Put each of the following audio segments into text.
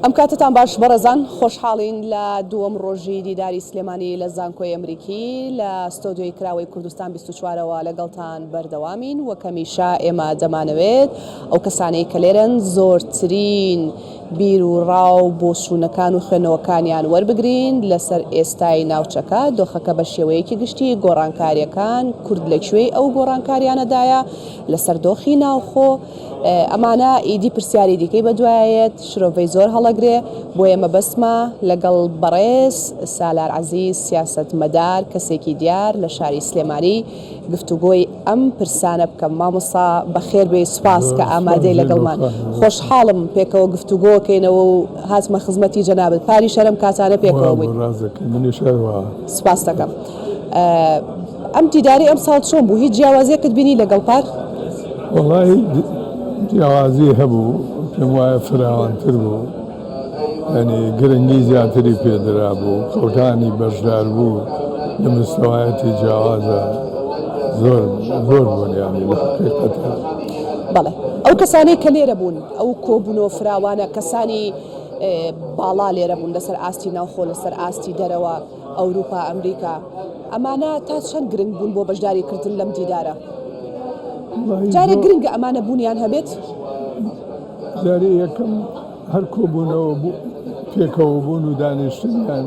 ئەم کاتەتان باش بەڕێزان، خۆشحاڵین لە دووەم ڕۆژی دیداری سلێمانی لە زانکۆی ئەمریکی لە ستۆدیۆی کراوەی کوردستان 24 ەوە لەگەڵتان بەردەوامین وەک هەمیشە ئێمە دەمانەوێت ئەو کەسانەی کە لێرەن زۆرترین بیر و ڕا و بۆچوونەکان و خوێندنەوەکانیان وەربگرین لەسەر ئێستای ناوچەکە، دۆخەکە بە شێوەیەکی گشتی، گۆڕانکارییەکان، کورد لە کوێی ئەو گۆڕانکاریانەدایە لەسەر دۆخی ناوخۆ، ئەمانە ئیدی پرسیاری دیکەی بەدوایەت، شرۆڤەی زۆر هەڵەگرێ، بۆیە مەبەستمە لەگەڵ بەڕێز سالار عەزیز سیاسەتمەدار، کەسێکی دیار لە شاری سلێمانی گفتوگۆی ئەم پرسانە بکەم. مامۆستا بەخێر بێی، سوپاس کە ئامادەی لەگەڵمان. خۆشحاڵم پێکەوە گفتوگۆ کەینەوە و هاتمە خزمەتی جەنابت. پاریش هەر ئەم کاتانە پێکەوە بووین. سوپاست دەکەم. ئەم دیدارەی ئەمساڵ چۆن بوو؟ هیچ جیاوازیەکت بینی لەگەڵ پار؟ وەڵاهی جیاوازی هەبوو، پێم وایە فراوانتر بوو، یانی گرنگی زیاتری پێدرابوو، خەڵکانی بەشداربوو لە مستەوایەتی جیاوازە زۆر زۆر بوون یانی لە حەقیقەتا. بەڵێ ئەو کەسانەی کە لێرە بوون، ئەو کۆبوونەوە فراوانە، کەسانی باڵا لێرە بوون لەسەر ئاستی ناوخۆ، لەسەر ئاستی دەرەوە، ئەوروپا، ئەمریکا، ئەمانە تا چەند گرنگ بوون بۆ بەشداری کردن لەم دیدارە؟ جارێک گرنگە ئەمانە بوونیان هەبێت؟ جارێ یەکەم هەر کۆبوونەوە پێکەوە بوون و دانیشتنیان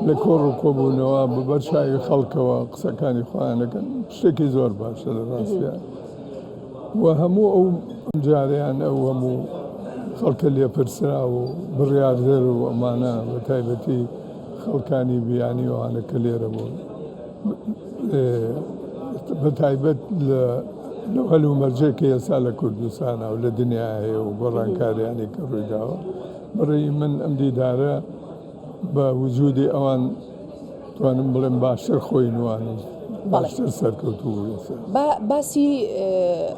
لە کۆڕ و کۆبوونەوە بە بەر چاوی خەڵکەوە قسەکانی خۆیان دەکەن شتێکی زۆر باشە لە ڕاستیا و هەموو ئەو جارەیان ئەو هەموو خەڵکە لێپرسرا و بڕیاردەر و ئەمانە بە تایبەتی خەڵکانی بیانی و ئەوانە کە لێرە بوون بە تایبەت لە لەو هەلومەرجەی کە ئێستا لە کوردستانە و لە دنیا هەیە و گۆڕانکاریانی کە ڕوویداوە بەڕێی من ئەم دیدارە بە وجودی ئەوان توانم بڵێم باشتر خۆی نوان و باشتر سەرکەوتوو بوو ئێستا. با باسی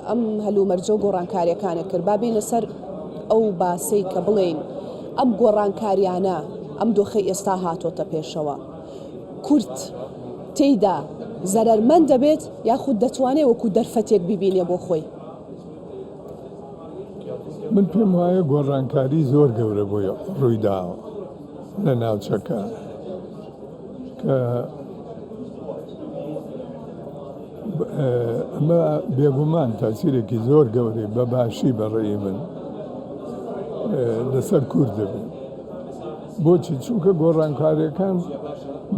ئەم هەلومەرجە و گۆڕانکاریەکانت کرد با بێینە سەر ئەو باسەی کە بڵێین ئەم گۆڕانکاریانە ئەم دۆخەی ئێستا هاتۆتە پێشەوە کورد تێیدا زەرەرمەند دەبێت یاخود دەتوانێت وەکو دەرفەتێک بیبینێ بۆ خۆی؟ من پێم وایە گۆڕانکاری زۆر گەورە بۆی ڕوویداوە لە ناوچەکە کە ئەمە بێگومان تاسیرێکی زۆر گەورەی بە باشی بەڕێی من لەسەر کورد دەبێت بۆچی چونکە گۆڕانکاریەکان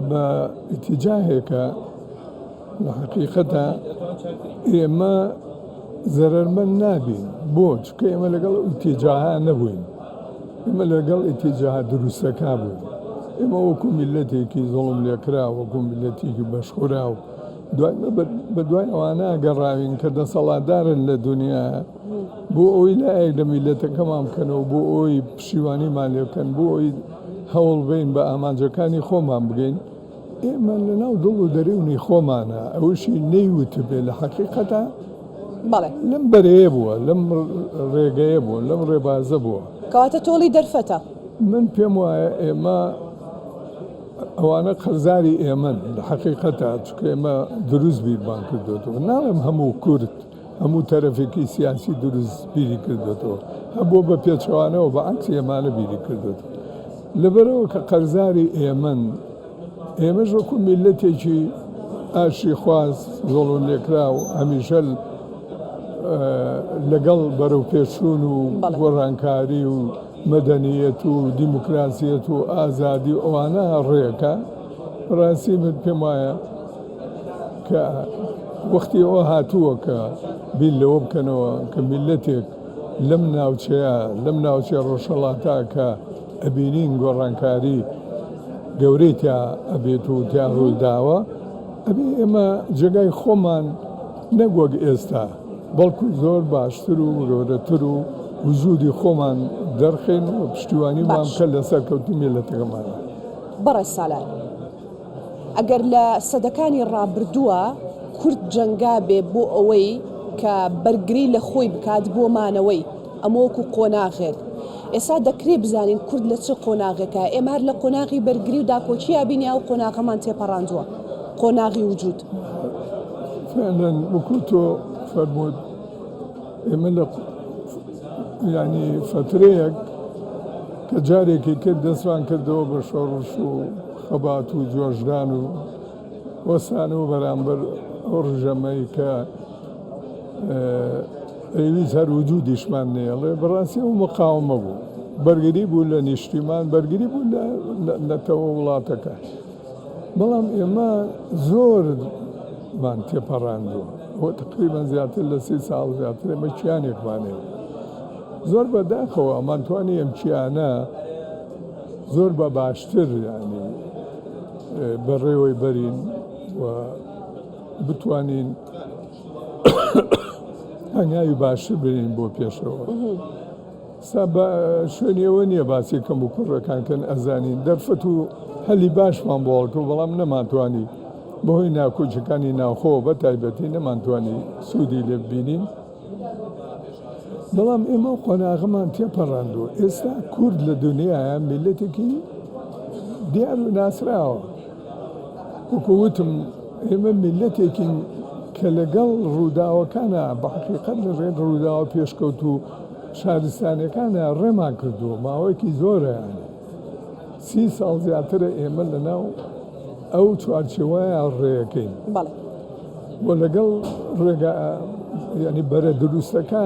بە ئیتیجاهێکە لە حەقیقەتا ئێمە زەرەرمەند نابین بۆ چونکە ئێمە لەگەڵ ئیتیجاها نەبووین ئێمە لەگەڵ ئیتیجاها دروستەکە بووین ئێمە وەکو میلەتێکی زوڵم لێکرا وەکو میلەتێکی بەشخوراو دوای بە دوای ئەوانە گەڕاوین کە دەسەڵاتدارن لە دنیا بۆ ئەوەی لایەک لە میلەتەکەمان بکەنەوە بۆ ئەوەی پشیوانیمان لێ بکەن بۆ ئەوەی هەوڵ بین بە ئامانجەکانی خۆمان بگەین ئێمە لە ناو دڵ و دەروونی خۆمانە ئەوشی نەیوتبێ لە حەقیقەتا بەڵێ لەم بەرەیە بووە لەم ڕێگەیە بووە لەم ڕێبازە بووە. کەواتە تۆڵی دەرفەتە. من پێم وایە ئێمە ئەوانە قەرزاری ئێمەن لە حەقیقەتا چونکە ئێمە دروست بیرمان کردۆتەوە ناڵێم هەموو کورد هەموو تەرەفێکی سیاسی دروست بیری کردوێتەوە هەبووە بە پێچەوانەوە بە عەکسی ئێمانە بیری کردوێتەوە لەبەرەوە کە قەرزاری ئێمەن ئێمەش وەکو میللەتێکی ئاشتیخواز زوڵم لێکراو هەمیشە لەگەڵ بەرەوپێشچوون و گۆڕانکاری و مەدەنیەت و دیموکراسیەت و ئازادی و ئەوانە ڕێکە ڕاستی من پێم وایە کە وەختی ئەوە هاتووە کە بیر لەوە بکەنەوە کە میللەتێک لەم ناوچەیە لەم ناوچەی ڕۆژهەڵاتە کە ئەبینین گۆڕانکاری گەورەی تیا ئەبێت و تیا ڕووی داوە ئەبێ ئێمە جێگای خۆمان نەک وەک ئێستا بەڵکو زۆر باشتر و گەورەتر و وجودی خۆمان دەرخەین و پشتیوانیمان بکەن لە سەرکەوتنی میللەتەکەمان. بەڕێز سالار ئەگەر لە سەدەکانی ڕابردووە کورد جەنگابێ بۆ ئەوەی کە بەرگری لە خۆی بکات بۆ مانەوەی، ئەمە وەکو قۆناغێک. ئێستا دەکرێ بزانین کورد لە چ قۆناغێکە؟ ئێمە هەر لە قۆناغی بەرگری و داکۆکییا بین یا ئەو قۆناغەمان تێپەڕاندووە؟ قۆناغی وجود. فعلا وەکو تۆ فەرمووت ئێمە لە یانی فەترەیەک کە. کە جارێکی کرد دەستمان کردەوە بە شۆڕش و خەبات و جۆشدان و وەستانەوە بەرامبەر ئەو ڕژەمەی کە ئەیویست هەر وجودیشمان نێڵێ بەڕاستی ئەو مقاومە بوو بەرگری بوو لە نیشتیمان بەرگری بوو لە نەتەوە وڵاتەکە بەڵام ئێمە زۆرمان تێپەڕاندووە ئەوە تقریبا زیاتر لە سی ساڵ زیاتر ئێمە کیانێکمان هەیە زۆر بەداخەوە ئەمانتوانی ئەم کیانە زۆر بە باشتر یعنی بەڕێوەی بەرین و بتوانین هەنگاوی باشتر بنین بۆ پێشەوە. سا بە شوێنی ئەوە نییە باسی کەم و کوڕەکان کەن ئەزانین دەرفەت و هەلی باشمان بۆ هەڵکەوت بەڵام نەمانتوانی بەهۆی ناکۆکیەکانی ناوخۆ بە تایبەتی نەمانتوانی سوودی لێ ببینین. بەڵام ئێمە ئەو قۆناغەمان تێپەڕاندووە ئێستا کورد لە دنیاە میلەتێکی دیار و ناسراوە وەکو وتم ئێمە میلەتێکین کە لەگەڵ ڕووداوەکانە بە حقیقەت لە ڕێ ڕووداوە پێشکەوت و شارستانەکانە ڕێمان کردووە ماوەیەکی زۆرە سی ساڵ زیاترە ئێمە لەناو ئەو چوارچێوەیە ڕێەکەین و لەگەڵ ڕێگا یعنی بەرە دروستەکە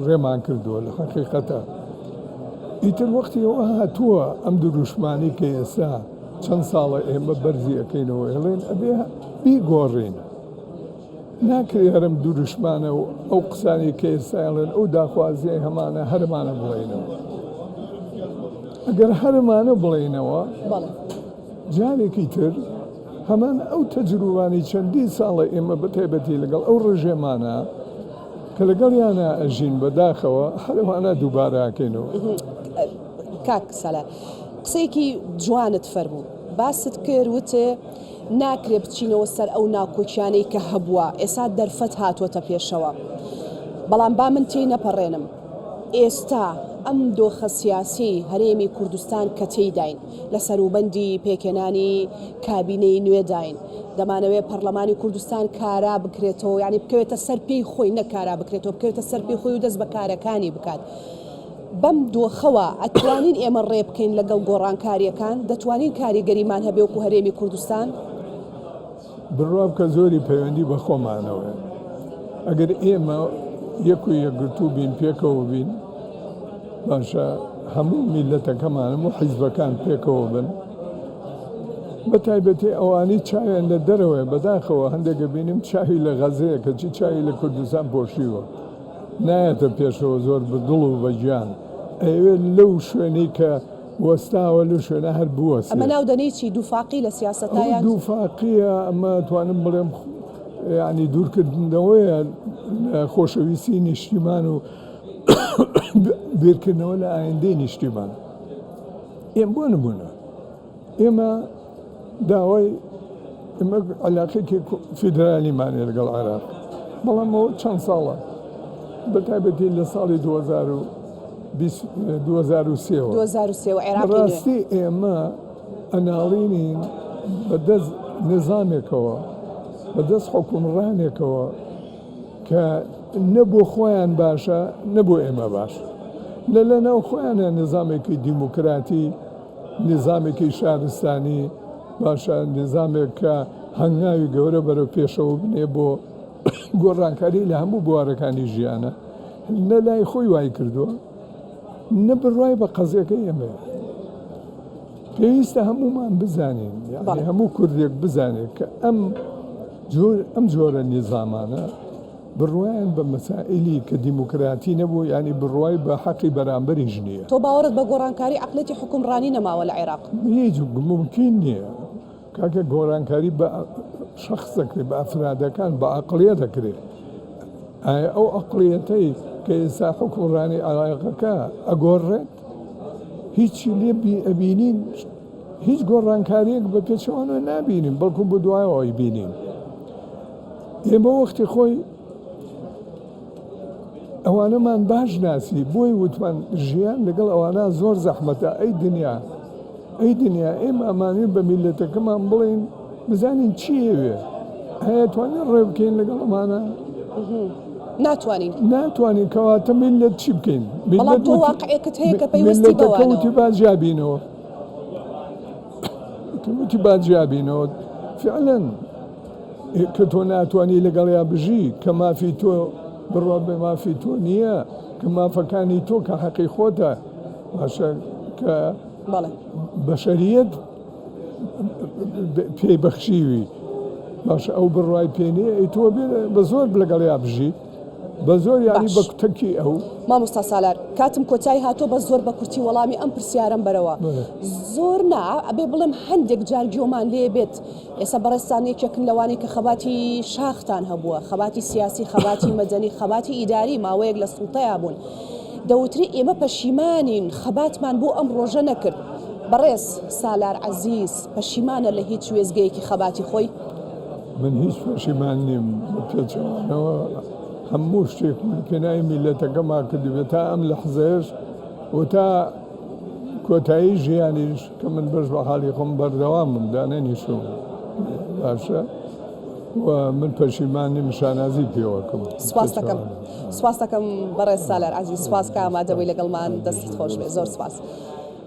ڕێمان کردووە لە حەقیقەتە ئیتر وەختی ئەوە هاتووە ئەم دروشمانی کە ئێستا چەند ساڵە ئێمە بەرزی ئەەکەینەوە ئێڵێن ئەبێ بیگۆڕین ناکرێ هەرم دروشمانە و ئەو قسانی کە ئێستا ئەڵێن ئەو داخوازیای هەمانە هەرمانە بڵێنەوە ئەگەر هەرمانە بڵێنەوە جارێکی تر هەمان ئەو تەجروبانەی چەندین ساڵە ئێمە بە تایبەتی لەگەڵ ئەو ڕژێمانە کە لەگەڵیانە ئەژین بەداخەوە هەر ئەوانە دووبارە ئەکەینەوە. کاک سالار قسەیەکی جوانت فەرموو باست کرد وتێ ناکرێ بچینەوە سەر ئەو ناکۆکیانەی کە هەبووە ئێسا دەرفەت هاتووەتە پێشەوە بەڵام با من تێی نەپەڕێنم ئێستا ئەم دۆخە سیاسیەی هەرێمی کوردستان کە تێیداین لە سەروبەندی پێکهێنانی کابینەی نوێداین، دەمانەوێت پەڕلەمانی کوردستان کارا بکرێتەوە، یانی بکەوێتە سەر پێی خۆی، نەک کارا بکرێتەوە، بکەوێتە سەر پێی خۆی و دەست بە کارەکانی بکات. بەم دۆخەوە ئەتوانین ئێمە ڕێ بکەین لەگەڵ گۆڕانکارییەکان؟ دەتوانین کاریگەریمان هەبێ وەکو هەرێمی کوردستان؟ بڕوا بکە زۆری پەیوەندی بە خۆمانەوەیە. ئەگەر ئێمە یەک و یەکگرتوو بین، پێکەوە بین، باشە هەموو میللەتەکەمان، هەموو حیزبەکان پێکەوە بن، بە تایبەتی ئەوانەی چاویان لە دەرەوەیە، بەداخەوە هەندێک بینیم چاوی لە غەزەیە کەچی چاوی لە کوردستان پۆشیوە، نایەتە پێشەوە زۆر بە دڵ و بە گیان، ئەیەوێت لەو شوێنەی کە وەستاوە لەو شوێنە هەر بوەستێ. ئەمە ناو دەنێی چی؟ دووفاقی لە سیاسەتا یان؟ ئەوە دووفاقییە، ئەمە ئەتوانم بڵێم یانی دوورکردنەوەیە لە خۆشەویستی نیشتیمان و بیرکردنەوە لە ئایندەی نیشتیمان. ئێم بۆ نموونە ئێمە داوای ئێمە علاقێکی فیدرالیمان هەیە لەگەڵ عێراق، بەڵام ئەوە چەند ساڵە بە تایبەتی لە ساڵی 2023 ەوە 2003 ەوە عێراقی نوێ. بەڕاستی ئێمە ئەناڵینین بە دەست نیزامێکەوە، بە دەست حوکمڕانێکەوە کە نە بۆ خۆیان باشە نە بۆ ئێمە باشە. نە لە ناو خۆیانە نیزامێکی دیموکراتی، نیزامێکی شارستانی باشە، نیزامێک کە هەنگاوی گەورە بەرەو پێشەوە بنێ بۆ گۆڕانکاری لە هەموو بوارەکانی ژیانە، نە لای خۆی وای کردووە، نە بڕوای بە قەزیەکەی ئێمەیە. پێویستە هەموومان بزانین، یعنی هەموو کوردێک بزانێت کە ئەم جۆر ئەم جۆرە نیزامانە بڕوایان بە مەسائیلی کە دیموکراتی نەبوو، یانی بڕوای بە حەقی بەرامبەریش نییە. تۆ باوەڕت بە گۆڕانکاری عەقڵیەتی حوکمڕانی نەماوە لە عێراق؟ هیچ مومکین نییە کاکە، گۆڕانکاری بە شەخس دەکرێت، بە ئەفرادەکان، بە عەقڵیەت دەکرێت. ئایا ئەو عەقڵیەتەی کە ئێستا حوکمڕانی عێراقەکە ئەگۆڕێت؟ هیچی لێ ئەبینین؟ هیچ گۆڕانکارییەک بە پێچەوانەوە نابینین، بەڵکو بۆ دوایەوە ئەیبینین. ئێمە وەختی خۆی ئەوانەمان باش ناسی، بۆی وتمان ژیان لەگەڵ ئەوانە زۆر زەحمەتە. ئەی دنیا، ئەی دنیا، ئێمە ئەمانەوێت بە میللەتەکەمان بڵێین بزانین چی ئەوێ، ئایا توانین ڕێ بکەین لەگەڵ ئەمانە؟ ناتوانین. ناتوانین کەواتە میللەت چی بکەین؟ بەڵام تۆ واقعێکت هەیە کە پەیوەستی بەوانەوە. میللەتەکە وتی با جیابینەوە. وتی با جیابینەوە. فعلا کە تۆ ناتوانی لەگەڵیا بژی کە مافی تۆ بڕوا بە مافی تۆ نییە کە مافەکانی تۆ کە حەقی خۆتە باشە کە بەشەریەت پێی بەخشیوی باشە ئەو بڕوای پێ نییە ئەی تۆ بێ بە زۆر لەگەڵیا بژیت بە زۆر یانی بە کوتەکی ئەو. مامۆستا سالار کاتم کۆتای هاتووە بەس زۆر بە کورتی وەڵامی ئەم پرسیارەم بەرەوە زۆر نا ئەبێ بڵێم هەندێک جار گوێمان لێ بێت ئێستا بەڕێزتان یەکێکن لەوانەی کە خەباتی شاختان هەبووە، خەباتی سیاسی، خەباتی مەدەنی، خەباتی ئیداری، ماوەیەک لە سوڵتەیا بوون. دەوترێ ئێمە پەشیمانین خەباتمان بۆ ئەم ڕۆژە نەکرد. بەڕێز سالار عەزیز پەشیمانە لە هیچ وێستگەیەکی خەباتی خۆی؟ من هیچ پەشیمان نیم، بە پێچەوانەوە هەموو شتێکم لە پێناوی میللەتەکەما کردبێ تا ئەم لەحزەیەش و تا کۆتایی ژیانیش کە من بەش بە حاڵی خۆم بەردەوامم دانەنیشم باشە و من پەشیمان نیم شانازی پێوەکەم. سپاس دەکەم سپاس دەکەم بەڕێز سالار عەزیز سپاس کە ئامادەبووی لەگەڵمان دەستت خۆش بێ زۆر سپاس.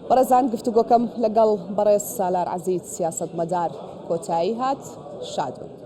بەڕێزان گفتوگۆکەم لەگەڵ بەڕێز سالار عەزیز سیاسەتمەدار کۆتایی هات شاد بن.